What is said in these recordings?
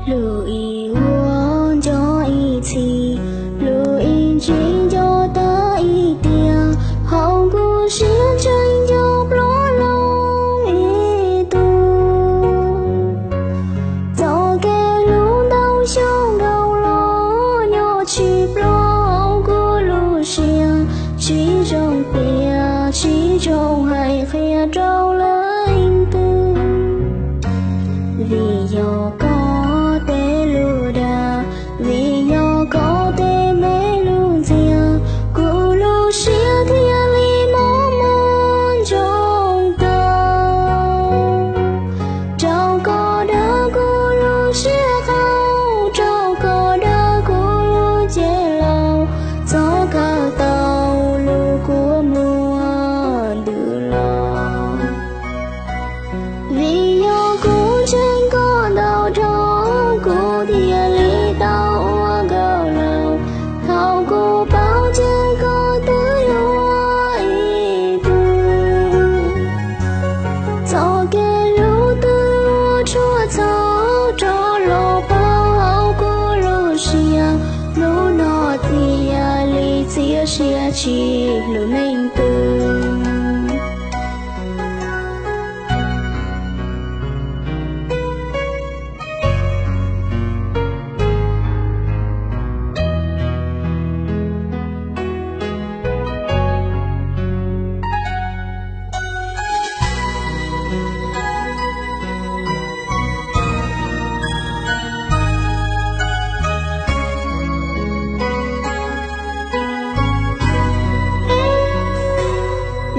Lub ib vuag nco ib txhis, lub ib ntsis nco tag ib tiam, hauv kuv siab ntseeg nco ploj loo ib tug. Txoj kev hlub ntau xyoo dhau los nyob tsis ploj hauv kuv lub siab, tsis zoo piav tsis zoo hais qhia rau leej twg. Vim yog koj tej lus dag, vim yog koj tej me lus ntxias, kuv lub siab thiaj li mob mob ntsoog tag. Rau koj dag kuv lub siab qaug, rau koj dag kuv lub cev laus, txhob kawm tau lub kua muag ntws los. Vim yog kuv ntseeg koj ntau dhau, kuv thiaj li tau ua nkauj laus, thaum kuv paub ces koj twb yuav ib tug. Txoj kev hlub twb ua tshuaj txhaum rov los pauv hauv kuv lub siab, hnub no thiaj li txias siab tsis hlub leej twg.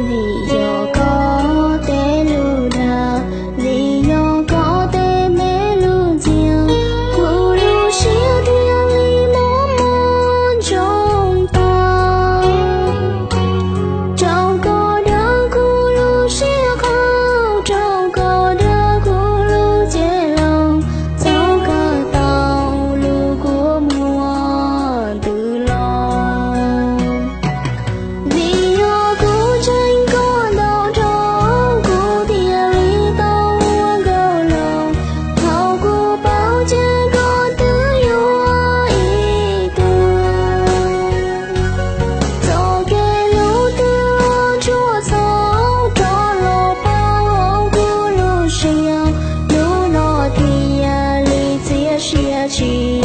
Vim yog koj tej lus dag, vim yog koj tej me lus ntxias, kuv lub siab thiaj li mob mob ntsoog tag. Rau koj dag kuv lub siab qaug, rau koj dag kuv lub cev laus, txhob kawm tau lub kua muag ntws los. Vim yog kuv ntseeg koj ntau dhau, kuv thiaj li tau ua nkauj laus, thaum kuv paub ces koj twb yuav ib tug. Txoj kev hlub twb ua tshuaj txhaum rov los pauv hauv kuv lub siab, hnub no thiaj li txias siab tsis